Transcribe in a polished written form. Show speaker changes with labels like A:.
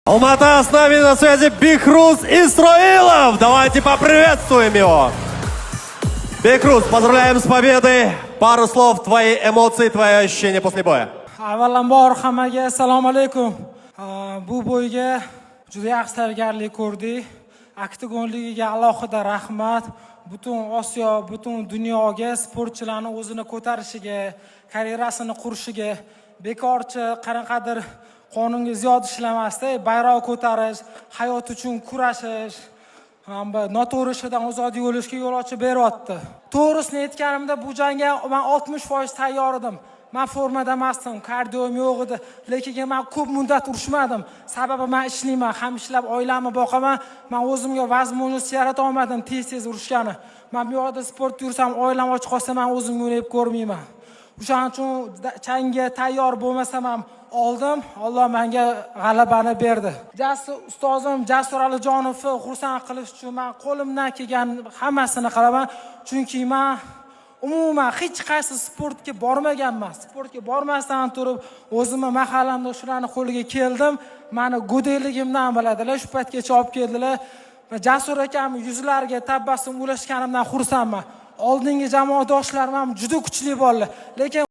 A: Алмата, с нами на связи Бехруз Исроилов. Давайте поприветствуем его. Бехруз, поздравляем с победой. Пару слов, твои эмоции, твои ощущения после боя.
B: Avvalambor hammaga assalomu alaykum. Bu бой ga juda yaxshi tayyorgarlik ko'rdik. Oktagon ligaga alohida rahmat. Butun Osiyo, butun dunyoga sportchilarni o'zini ko'tarishiga, karyerasini qurishiga bekorchi qanaqadir qonunga ziyod ishlamasda, bayroq ko'tarish, hayot uchun kurashish, mana bu noto'g'ri ishlardan ozod bo'lishga yo'l ochib beryapti. To'g'risini aytganimda, bu jangga man 60% tayyor edim. Man formada emasdim, kardiom yo'q edi, lekin man ko'p muddat urushmadim. Sababi man ishlayman, ham ishlab oilamni boqaman. Man o'zimga возможность yarata olmadim tez-tez urushgani. Man bu yoqda sportda yursam, oilam och qolsa, man o'zimga o'ylab ko'rmayman. O'shaning uchun changga tayyor bo'lmasam ham oldim. Alloh menga g'alabani berdi. Jasur ustozim Jasur Alijonovni xursand qilish uchun man qo'limdan kelgan hammasini qilaman, chunki man umuman hech qaysi sportga bormaganman. Sportga bormasdan turib o'zimni mahallamda shularni qo'liga keldim. Mani go'dayligimdan biladilar, shu paytgacha olib keldilar. Va Jasur akamni yuzlariga tabassum ulashganimdan xursandman. Oldingi jamoadoshlarim ham juda kuchli bolalar, lekin